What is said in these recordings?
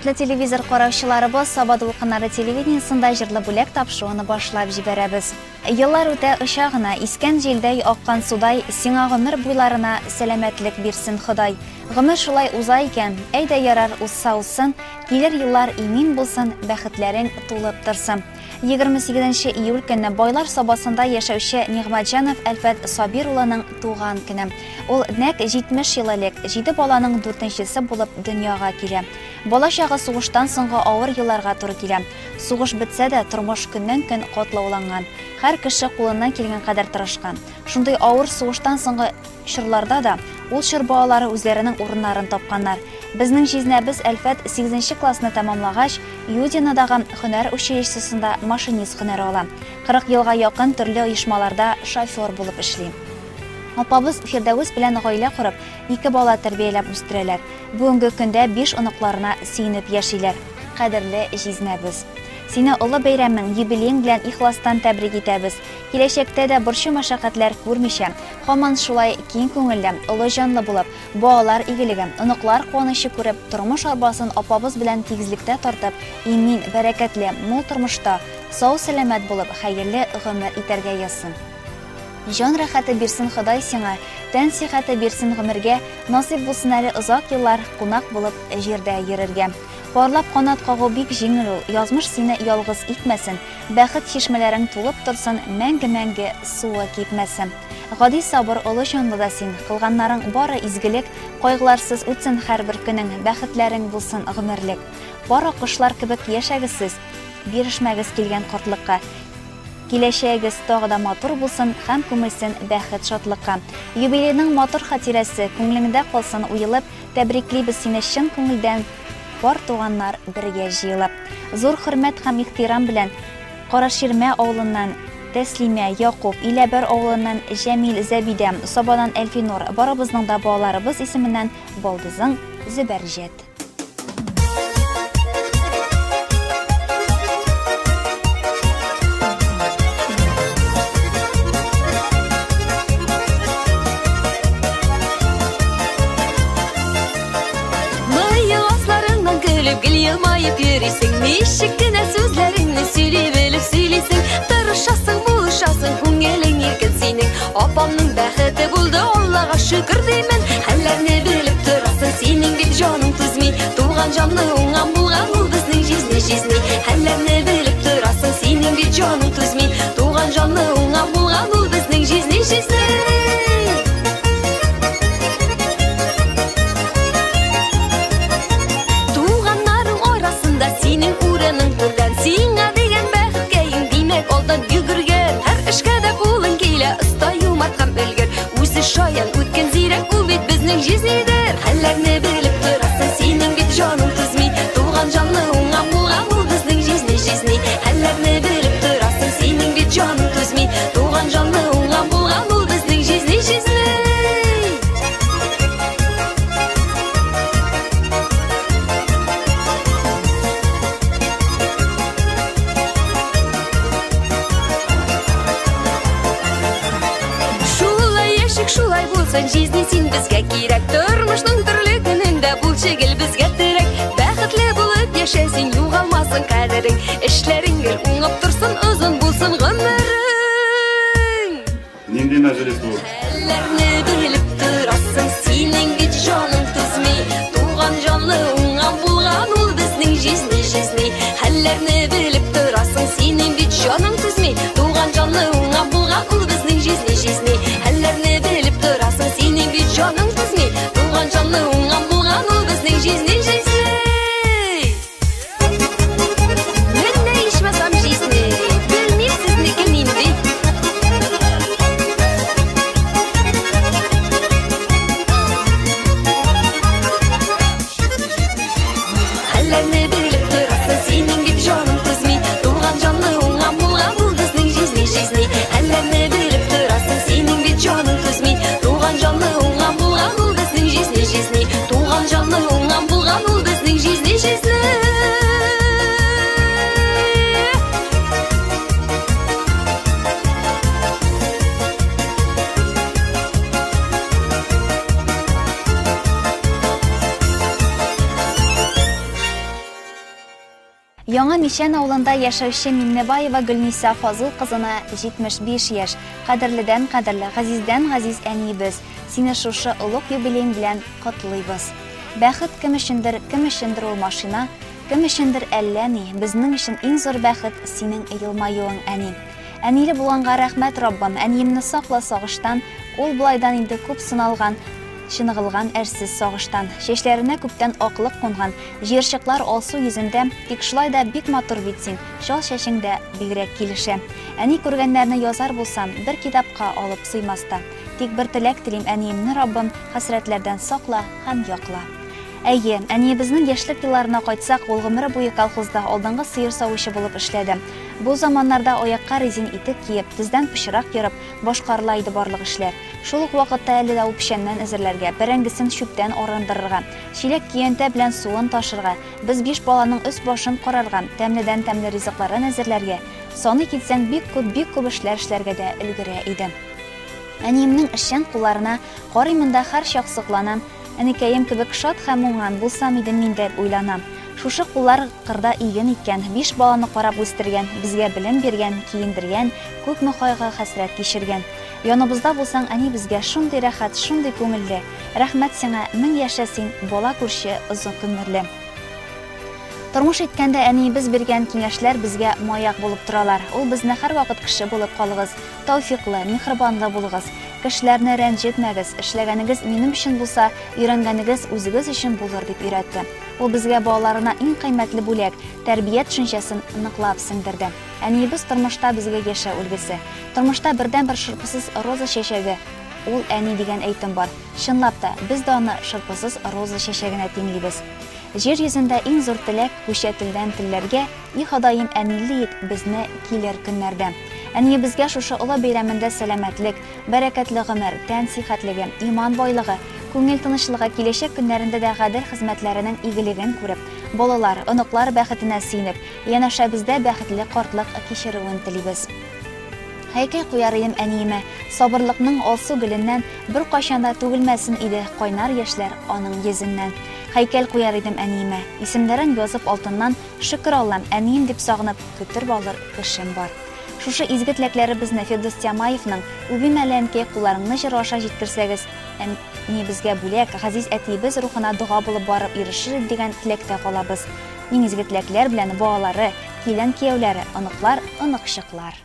Хөрмәтле телевизор караучыларыбыз, Саба дулкыннары телевидениесында җырлы бүләк тапшыруны башлап җибәрәбез. Еллар үтә оча гына, искән җилдәй, аккан судай, сиңа гомер буйларына сәламәтлек бирсен Ходай. Гомер шулай уза икән, әйдә ярар, узса узсын, килер еллар имин булсын, бәхетләрең тулып торсын. 28 нче июль көнне Байлар Сабасында яшәүче Нигъмәтҗанов Әлфәт Сабир улының туган көне. Ул нәкъ 70 ел элек, җиде баланың дүртенчесе булып дөньяга килә. Балачагы сугыштан соңгы авыр елларга туры килә. Сугыш бетсә дә, тормыш көннән-көн катлауланган. Һәр кеше кулыннан килгән кадәр тырышкан. Шундый авыр сугыштан соңгы чорларда да ул чор балалары үзләренең урыннарын тапканнар. Безнең җизнәбез Әлфәт сигезенче классны тәмамлагач, Юдинодагы һөнәр училищесында машинист һөнәре ала. 40 елга якын төрле оешмаларда шофер булып эшли. Апабыз Фирдәвес белән гаилә корып, ике бала тәрбияләп үстерәләр. Бүгенге көндә биш оныкларына сөенеп яшиләр. Кадерле җизнәбез! Сине олы бәйрәмең, юбилеең белән ихластан тәбрик итәбез. Киләчәктә дә борчу-мәшәкатьләр күрмичә, һаман шулай киң күңелле, олы җанлы булып, балалар игелеге, оныклар куанычы күреп, тормыш арбасын апабыз белән тигезлектә тартып, имин, бәрәкәтле, мул тормышта, сау-сәламәт булып, хәерле гомер итәргә язсын. Җан рәхәте бирсен Ходай сиңа, тән сихәте бирсен гомергә, насыйп булсын әле озак еллар кунак булып җирдә йөрергә. Парлап канат кагу бик җиңел ул, язмыш сине ялгыз итмәсен, бәхет чишмәләрең тулып торсын, мәңге-мәңге суы кипмәсен. Гади, сабыр, олы җанлы да син, кылганнарың бары изгелек, кайгыларсыз үтсен һәрбер көнең, бәхетләрең булсын гомерлек. Пар аккошлар кебек яшәгез сез, бирешмәгез килгән картлыкка. Киләчәгегез тагы да матур булсын һәм күмелсен бәхет-шатлыкка. Юбилейның матур хатирәсе күңелеңдә калсын уелып, тәбриклибез сине чын күңелдән бар туганнар бергә җыелып. Зур хөрмәт һәм ихтирам белән Караширмә авылыннан Тәслимә, Якуб, Иләбәр авылыннан Җәмил, Зәбидә, Сабадан Әлфинур, барыбызның да балаларыбыз исеменнән балдызың Зөбәрҗәт. Көлеп гел елмаеп йөрисең, ничек кенә сүзләреңне сөйли белеп сөйлисең, тырышасың, булышасың, күңелең иркен синең. Апамның бәхете булды, Аллага шөкер димен. Хәлләрне белеп торасың, синең бит җаның түзми. Туган җанлы уңган булган ул безнең җизни, җизни. Хәлләрне белеп торасың, синең бит җаның түзми. Туган җанлы уңган булган ул безнең җизни, җизни. Туганнарың арасында синең урының түрдән. Сиңа дигән бәхеткәең, димәк, алдан йөгергән. Һәр эшкә дә кулың килә, оста, юмарт һәм өлгер. Үзе шаян, үткен, зирәк, ул бит безнең җизнидер. Хәлләрне белеп торасың, синең бит җаның түзми. Туган җанлы уңган булган ул безнең җизни, җизни. Хәлләрне белеп торасың, синең бит җаның түзми. Туган җанлы уңган булган ул безнең җизни, җизни. Шулай яшик, шулай булсын, җизни син безгә кирәк. Тормышның төрле көнендә булчы гел безгә терәк. Бәхетле булып яшә син, югалмасын кадерең. Эшләрең гел уңып торсын, озын булсын гомерең. Нинди мәҗлес бу? Хәлләрне белеп торасың, синең бит җаның түзми. Туган җанлы уңган булган ул безнең җизни, җизни. Хәлләрне белеп торасың, синең бит җаның түзми. Туган җанлы уңган булган ул безнең җизни, җизни. Хәлләрне белеп торасың, синең бит җаның түзми. Туган җанлы уңган булган ул безнең җизни, җизни. Менә ичмасам җизни, белмим сезнеке нинди. Хәлләрне белеп торасың, синең бит җаның түзми. Туган җанлы уңган булган ул безнең җизни, җизни. Хәлләрне белеп торасың, синең бит җаның түзми. Туган җанлы уңган булган ул безнең җизни, җизни. Туган Мичән авылында яшәүче Миңнебаева Гөлниса Фазыл кызына 75 яшь. Кадерледән кадерле, газиздән газиз әниебез, сине шушы олуг юбилеең белән котлыйбыз. Бәхет кем өчендер, кем өчендер ул машина, кем өчендер әллә ни, безнең өчен иң зур бәхет синең елмаюың, әни. Әниле булганга рәхмәт, Раббым, әниемне сакла сагыштан, ул болайдан инде күп сыналган, чыныгылган әрсез сагыштан. Чәчләренә күптән аклык кунган, җыерчыклар алсу йөзендә, тик шулай да бик матур бит син, чал чәчең дә бигрәк килешә. Әни күргәннәрне язар булсам, бер китапка алып сыймас та. Тик бер теләк телим, әниемне, Раббым, хәсрәтләрдән сакла һәм якла. Әйе, әниебезнең яшьлек елларына кайтсак, ул гомере буе колхозда алдынгы сыер савучы булып эшләде. Бу заманнарда аякка резин итек киеп, тездән пычрак ерып, башкарыла иде барлык эшләр. Шул ук вакытта әле дә ул печәннән әзерләргә, бәрәңгесен чүптән арындырырга, чиләк-көянтә белән суын ташырга, без биш баланың өс-башын карарга, тәмледән-тәмле ризыкларын әзерләргә, саный китсәң, бик күп, бик күп эшләр эшләргә дә өлгерә иде. Әниемнең эшчән кулларына карыймын да һәрчак сокланам, Әнекәем кебек шат һәм уңган булсам идем мин дә уйланам. Шушы куллар кырда иген иккән, биш баланы карап үстергән, безгә белем биргән, киендергән, күпме кайгы-хәсрәт кичергән. Яныбызда булсаң, әни безгә шундый рәхәт, шундый күңелле. Рәхмәт сиңа, мең яшә син, бала күрче озын гомерле. Тормыш иткәндә әниебез биргән киңәшләр безгә маяк булып торалар. Ул безне һәрвакыт кеше булып калыгыз, тәүфикълы, миһербанлы булыгыз, кешеләрне рәнҗетмәгез, эшләгәнегез минем өчен булса, өйрәнгәнегез үзегез өчен булыр дип өйрәтте. Ул безгә балаларына иң кыйммәтле бүләк, тәрбия төшенчәсен ныклап сеңдерде. Әниебез тормышта безгә яшәү өлгесе. Тормышта бердәнбер шырпысыз роза чәчәге, ул әни дигән әйтем бар. Чынлап та, без дә аны шырпысыз роза чәчәгенә тиңлибез. Җир йөзендә иң зур теләк, күчә телдән телләргә, И Ходаем, әниле ит безне килер көннәрдә. Әниебезгә шушы олы бәйрәмендә сәламәтлек, бәрәкәтле гомер, тән сихәтлеге, иман байлыгы, күңел тынычлыгы, киләчәк көннәрендә дә гадел хезмәтләренең игелеген күреп, балалар, оныклар бәхетенә сөенеп, янәшәбездә бәхетле картлык кичерүен телибез. Һәйкәл куяр идем әниемә, Сабырлыкның алсу гөленнән Беркайчан да түгелмәсен иде Кайнар яшьләр аның йөзеннән. Һәйкәл куяр идем әниемә, Исемнәрен язып алтыннан, Шөкер Аллам, әнием дип сагынып, Көтер балыр кешем бар. Шушы изге теләкләребезне Фирдүс Тямаевның Үбим әле, әнкәй, кулларыңны җыры аша җиткерсәгез, әниебезгә бүләк, газиз әтиебез рухына дога булып барып ирешер дигән теләктә калабыз. Иң изге теләкләр белән балалары, килен-кияүләре, оныклар, оныкчыклар.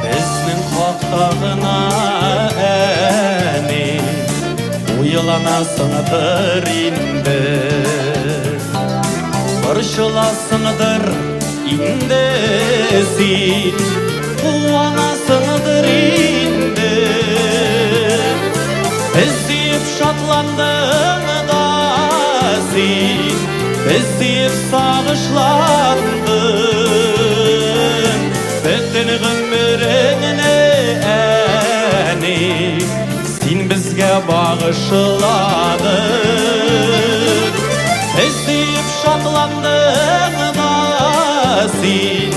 Безнең хакта гына әни Уйланасыңдыр инде Борчыласыңдыр инде син Куанасыңдыр инде Без диеп шатландың да син Без диеп сагышландың Бөтен гомереңне әни Син безгә багышладың Без диеп шатландың да син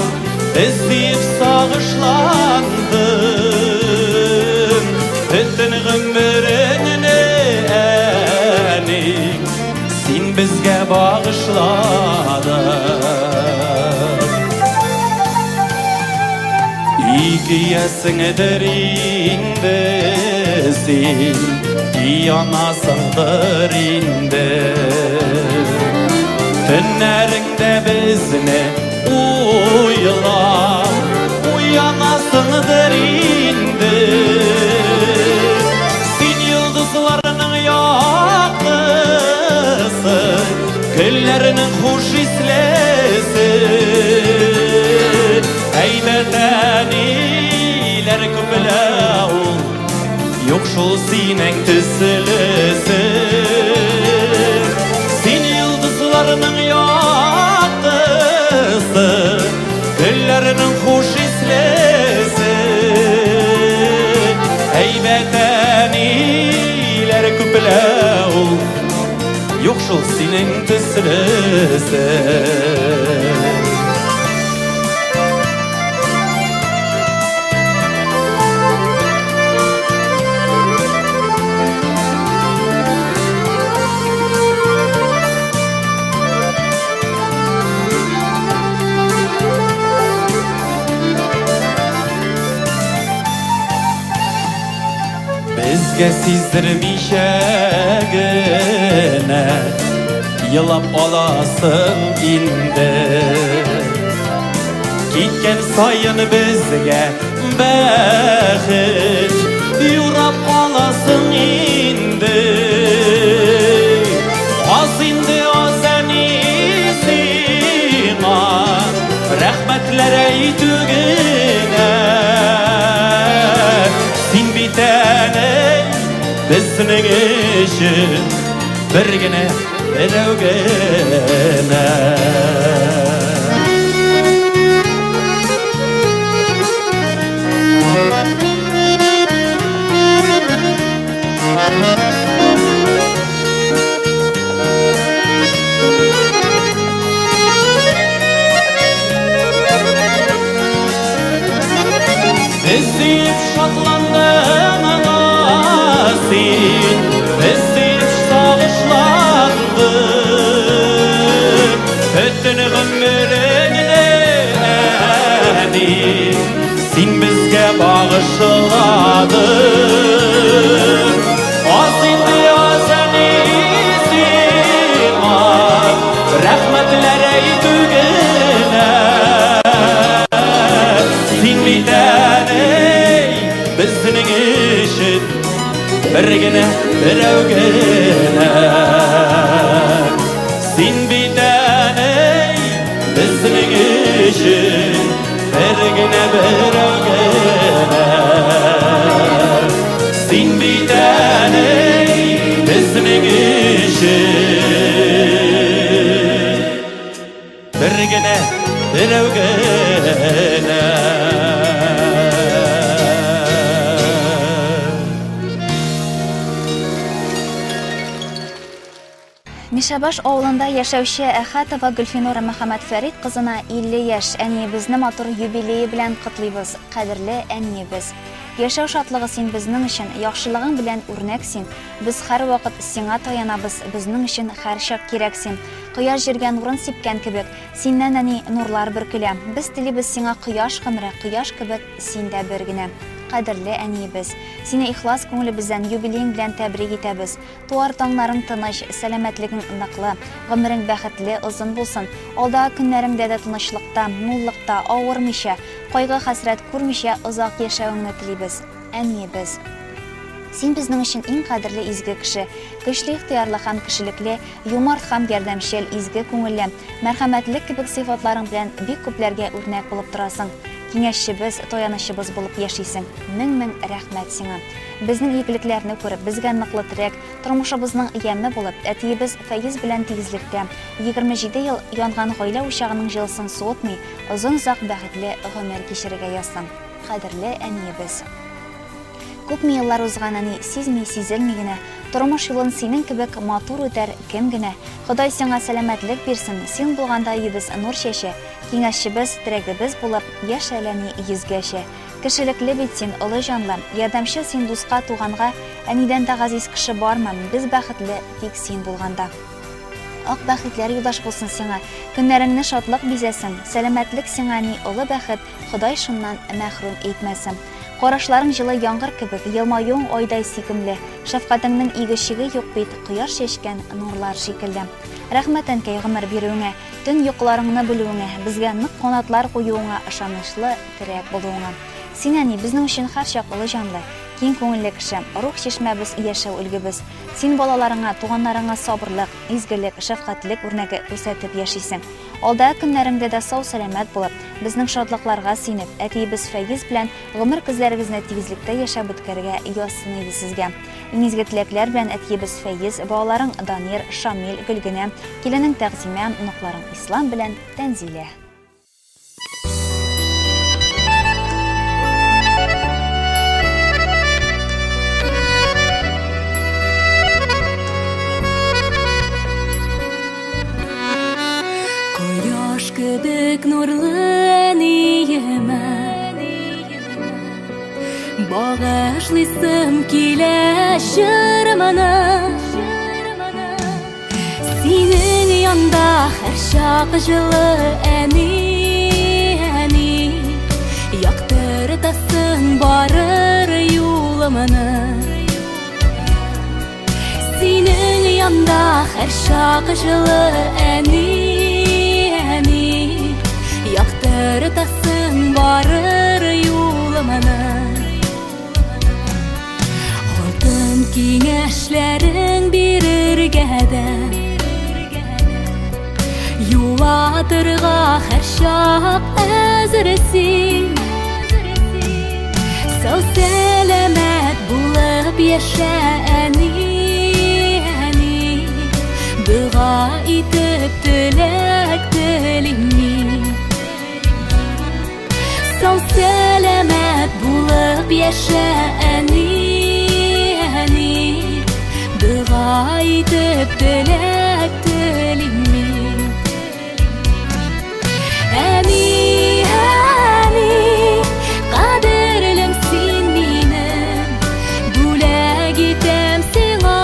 Без диеп сагышландың Бөтен гомереңне әни Син безгә багышладың. Ике ясеңдер инде син, янасыңдыр инде. Төннәреңдә безне уйлап, уянасыңдыр инде. Син йолдызларның яктысы, Гөлләрнең хуш ислесе. Әйбәт әниләр күплә ул, Юк шул синең төслесе. Син йолдызларның яктысы, Гөлләрнең хуш ислесе. Әйбәт. Юк шул синең төслесе. Безгә сиздермичә генә елап аласың инде. Киткән саен безгә бәхет юрап каласың инде. Аз инде, аз, әни, сиңа рәхмәтләр әйтү генә. Син бит, әни, безнең өчен бер генә, берәү генә. Без сөеп шатландың да син, без сөеп сагышландың. Бөтен гомереңне, әни, син безгә багышладың. Аз инде, аз, әни, сиңа рәхмәтләр әйтү генә. Син бит, әни, безнең өчен бер генә, берәү генә. Син бит, әни, безнең өчен бер генә, берәү генә. Син бит, әни, безнең өчен бер генә, берәү генә. Мишәбаш авылында яшәүче Әхәтова Гөлфинура Мөхәммәтфәрит кызына 50 яшь. Әниебезне матур юбилее белән котлыйбыз, кадерле әниебез. Яшәү шатлыгы син безнең өчен, яхшылыгың белән үрнәк син. Без һәрвакыт сиңа таянабыз, безнең өчен һәрчак кирәк син. Кояш җиргә нурын сипкән кебек, синнән, әни, нурлар бөркелә. Без телибез сиңа кояш гомере, кояш кебек син дә бер генә. Кадерле әниебез, сине ихлас күңелебездән юбилеең белән тәбрик итәбез. Туар таңнарың тыныч, сәламәтлегең ныклы, гомерең бәхетле, озын булсын. Алдагы көннәреңдә дә тынычлыкта, муллыкта, авырмыйча, кайгы-хәсрәт күрмичә озак яшәвеңне телибез, әниебез. Син безнең өчен иң кадерле изге кеше, көчле ихтыярлы һәм кешелекле, юмарт һәм ярдәмчел, изге күңелле, мәрхәмәтле кебек сыйфатларың белән бик күпләргә үрнәк булып торасың. Киңәшчебез, таянычыбыз булып яшисең. Мең-мең рәхмәт сиңа. Безнең игелекләрне күреп, безгә ныклы терәк, тормышыбызның яме булып, әтиебез Фәез белән тигезлектә, 27 ел янган гаилә учагының җылысын суытмый, озын-озак бәхетле гомер кичерергә язсын, кадерле әниебез. Күпме еллар узган, әни, сизми, сизелми генә. Тормыш юлын синең кебек матур үтәр кем генә? Ходай сиңа сәламәтлек бирсен, син булганда өебез нур чәчә, киңәшчебез, терәгебез булып, яшә әле, әни, йөзгәчә. Кешелекле бит син, олы җанлы, ярдәмчел син дуска, туганга, әнидән дә газиз кеше бармы, без бәхетле тик син булганда. Ак бәхетләр юлдаш булсын сиңа, көннәреңне шатлык бизәсен, сәламәтлек сиңа, әни, олы бәхет, Ходай шуннан мәхрүм итмәсен. Карашларың җылы яңгыр кебек, елмаюың айдай сөйкемле, шәфкатеңнең иге-чиге юк бит, кояш чәчкән нурлар шикелле. Рәхмәт, әнкәй, гомер бирүеңә, төн йокыларыңны бүлүеңә, безгә нык канатлар куюыңа, ышанычлы терәк булуыңа. Син, әни, безнең өчен һәрчак олы җанлы, киң күңелле кеше, рух чишмәбез, яшәү өлгебез. Син балаларыңа, туганнарыңа сабырлык, изгелек, шәфкатьлек үрнәге күрсәтеп яшисең. Алдагы көннәреңдә дә сау-сәламәт булып, безнең шатлыкларга сөенеп, әтиебез Фәез белән гомер көзләрегезне тигезлектә яшәп үткәрергә язсын иде сезгә. Иң изге теләкләр белән әтиебез Фәез, балаларың Данир, Шамил, Гөлгенә, киленең Тәгъзимә, оныкларың Ислам белән Тәнзилә. Башлыйсым килә җырымны. Синең янда һәрчак җылы әни, әни. Яктыртасың барыр юлымны. Синең янда һәрчак җылы әни, әни. Яктыртасың барыр юлымны. Алтын киңәшләрең бирергә дә Юатырга һәрчак әзер син. Сау сәламәт булып яшә, әни, әни. Дога итеп теләк телим мин. Сау сәламәт булып яшә, әни, әни. Дога итеп теләк телим мин. Әни, әни, кадерлем син минем, бүләк итәм сиңа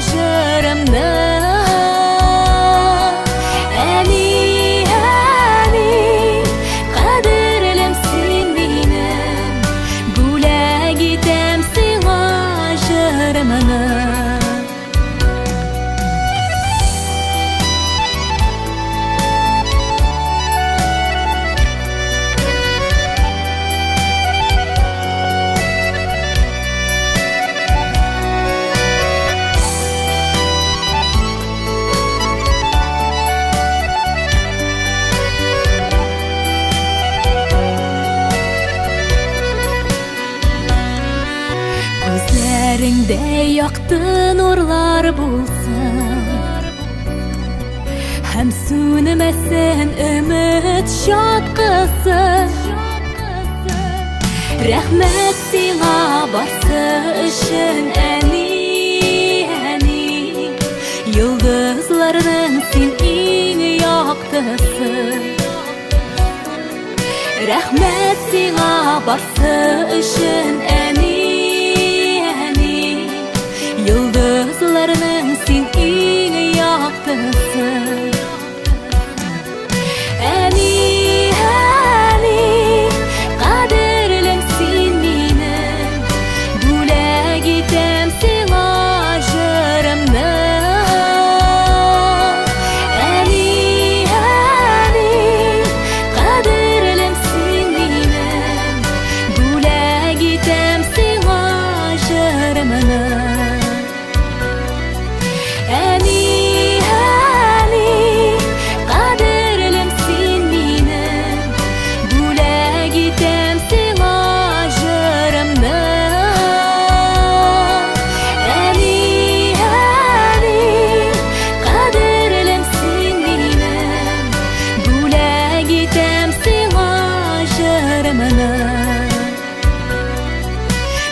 җырымны. Әни, әни, кадерлем син минем, бүләк итәм сиңа җырымны. Күзләреңдә якты нурлар булсын Һәм сүнмәсен өмет чаткысы. Рәхмәт сиңа барсы өчен, әни, әни. Йолдызларның син иң яктысы. Рәхмәт сиңа барсы өчен, әни, әни. Йолдызларның син иң яктысы. Әни, әни, кадерлем син минем, бүләк итәм сиңа җырымны. Әни, әни, кадерлем син минем, бүләк итәм сиңа җырымны. Әни, әни, кадерлем син минем, бүләк итәм сиңа җырымны. Әни, әни, кадерлем син минем, бүләк итәм сиңа җырымны.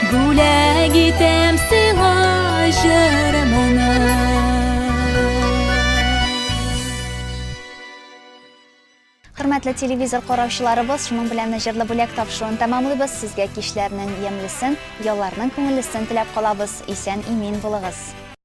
Бүләк итәм сиңа җырымны. Хөрмәтле телевизор караучыларыбыз, шуның белән җырлы бүләк тапшыруын тәмамлыйбыз. Сезгә кичләрнең ямьлесен, ялларның күңеллесен теләп калабыз. Исән-имин булыгыз.